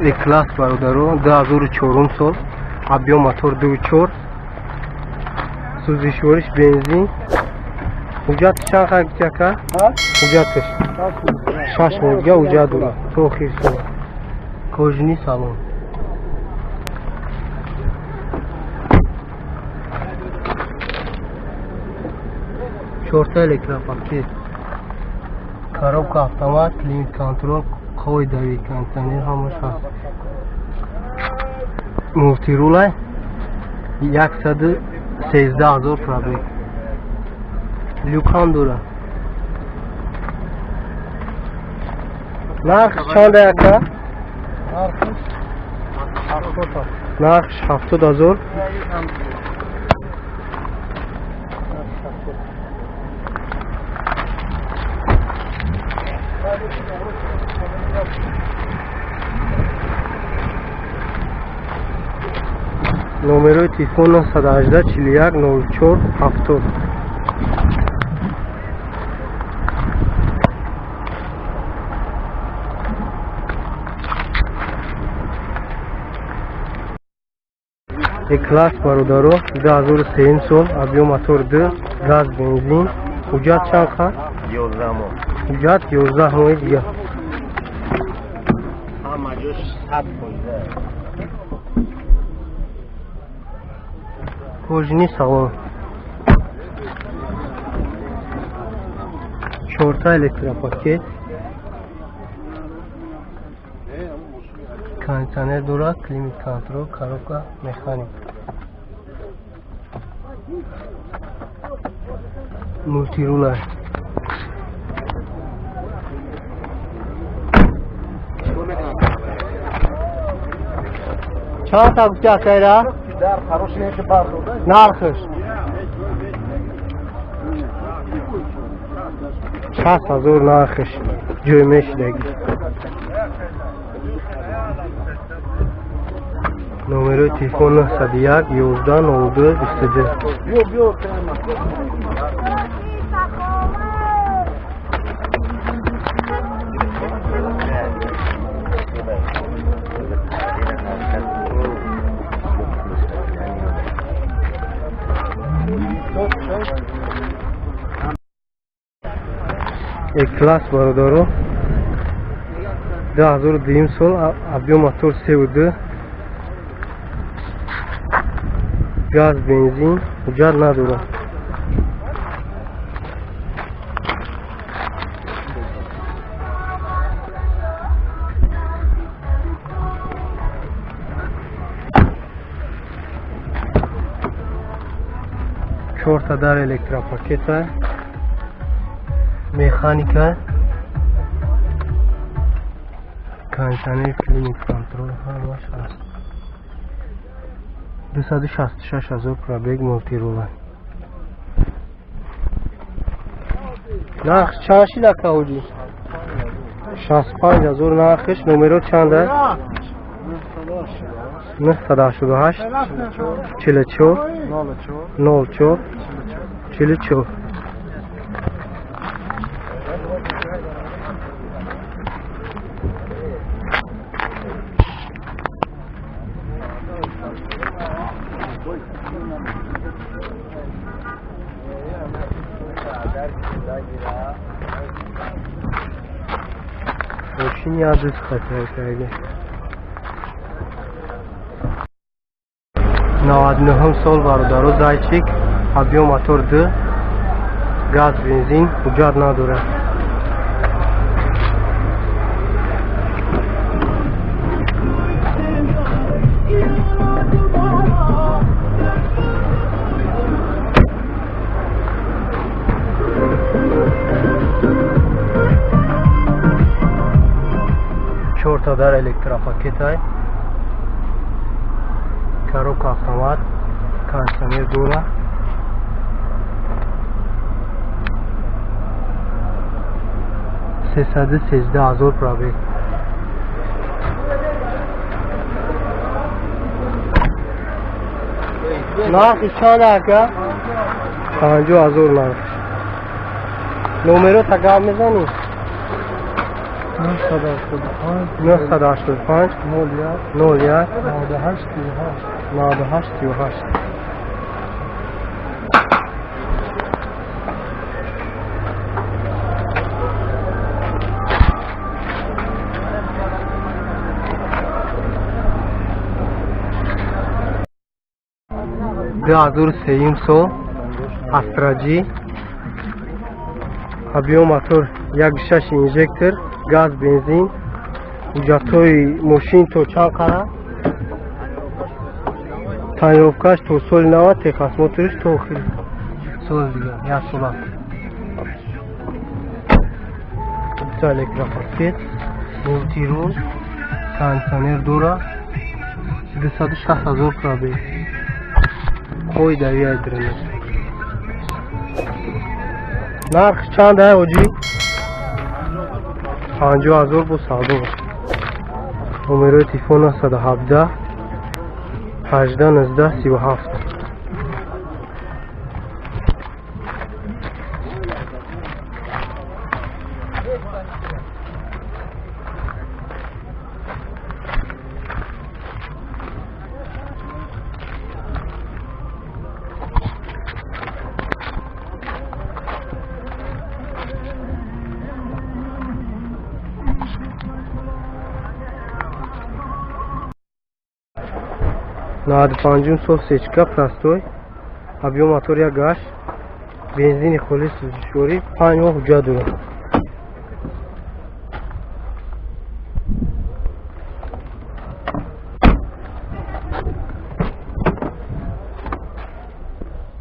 Э-класс, бародаро, 2004 сол, объем мотор 2.4, сӯзишвориш бензин. Ҳуҷҷат чанд хай гуфти, ака? Ҳуҷҷаташ 6 моҳ дига ҳуҷҷат дорад, то охири сол. Кожаный салон. Чорта электропакет, коробка автомат, климат контроль, қоидави, кондитсионер, ҳамаш ҳаст. Мултирулай, 113 000 пробег. Люк ҳам дорад. Нарх чанд, ака? Нархш 70 000. Номерои телефон 918 41 04 70. Э-класс, бародаро, 2003 сол, объем мотор 2, газ, бензин. Ҳуҷҷат чанд ха? 11 моҳ. Ҳуҷҷат 11 моҳи дига. Ҳама ҷош 100%. Кожаный салон, чорта электропакет, кондитсионер дорад, климат контроль, коробка механик, мултирула. Чанд та гуфти, акайра? Нархш 60 000, нархш ҷой мешидаги. Номерои телефон 901 11 02 22. Э-класс, бародаро, 2002 сол, объем мотор 3.2, газ, бензин, ҳуҷҷат надорад. Чорта дар электропакета, механика, кондитсионер, климат контроль, ҳамаш ҳаст. 266 000 пробег, мултирула. Нарх чанд шид, ака ҳоҷӣ? 65 000 нархш. Номеро чанда? 988 44 04 44. Мошини ядис хатакаги. 99-ум сол, бародаро, зайчик, объем мотор 2, газ, бензин, ҳуҷҷат надорад. Чорта дар электропакетай, коробка автомат, кондитсионер дора. 313 000 пробег. Нархи чанд, ака? 50 000 нархш. Номеро та гап мезанӣ? 985 01 98 38 38. 2003 сол Астраҷи, объём мотор 1.6 инжектор, газ, бензин. Ҳуҷҷатҳои мошин то чанд қара? Тонировкаш то соли 90, техосмотриш то охири соли дигар, як сола. Электропакет, мултирул, кондитсионер дора, 260 ҳазор пробег. Қой давия дрена. Нарх чанд ай оҷи? 50 ҳазор бо савдо. Номерои телефон 917 18 19 37. 95 сол сечка простой, объём мотор 1.8, бензини холис сӯзишворӣ, 5 моҳ ҳуҷҷат дорад.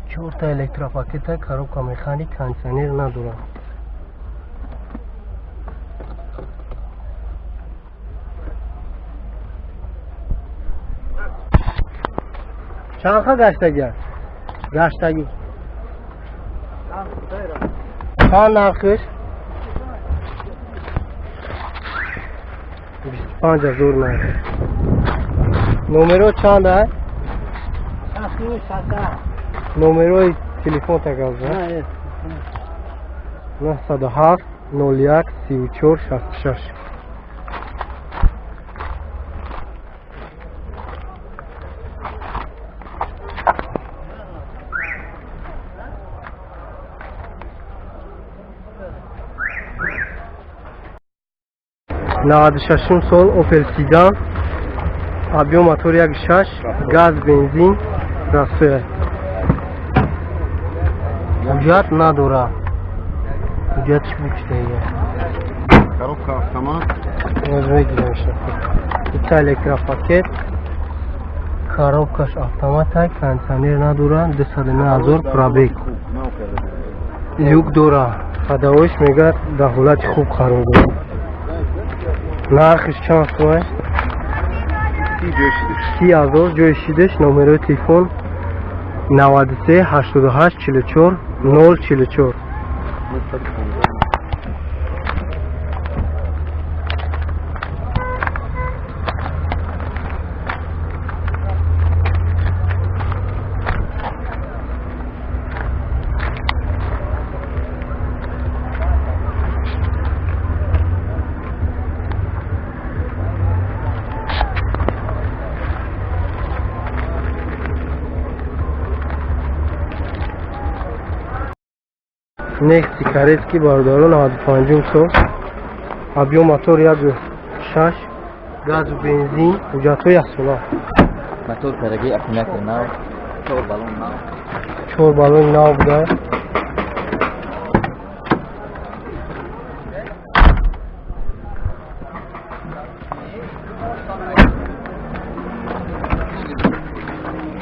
Чорта электропакета, коробка механик, кондитсионер надорад. Чанха гаштаги аст? Гаштаги. Чанд нархиш? 25 ҳазор нарх. Номеро чанд аст? Номерои телефон таказа. 907 01 34 66. 96 сол Opel Sedan, объём мотор 1.6, газ, бензин, расоя. Ҳуҷҷат надорад. Ҳуҷҷатш бучтаия. Коробка автомат. Мегирем Ита электропакет. Коробкаш автомат, кондитсионер надорад, 209 ҳазор пробег. Люк дора. Ходовоиш мегӯяд дар ҳолати хуб қарор дорад. Нархиш чанд сомон? 30 ҳазор ҷои шидаш. Номерои телефон 93 88 44 044. Нексти Карецки бародаро 95 сол, объём мотор 1.6, газу бензин, ҳуҷҷатҳои яксола. Мотор караги аккумулятор нав, 4 баллон нав. 4 баллон нав буда.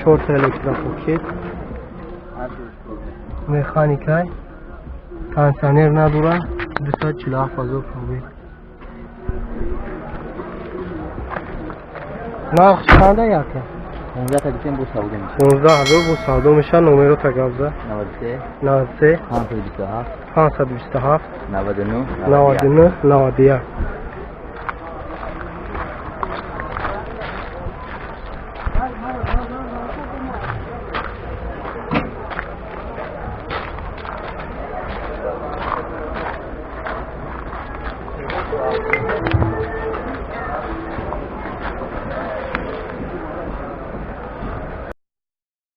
Чорта электропакет, механикай, кондитсионер надорад, 247 ҳазор пробег. Нарх чанда яка? 15 та гуфтем бо савдо мешавад. 15 ҳазор бо савдо мешавад. Номеро тагавза. 93 93 527 527 99 99 91.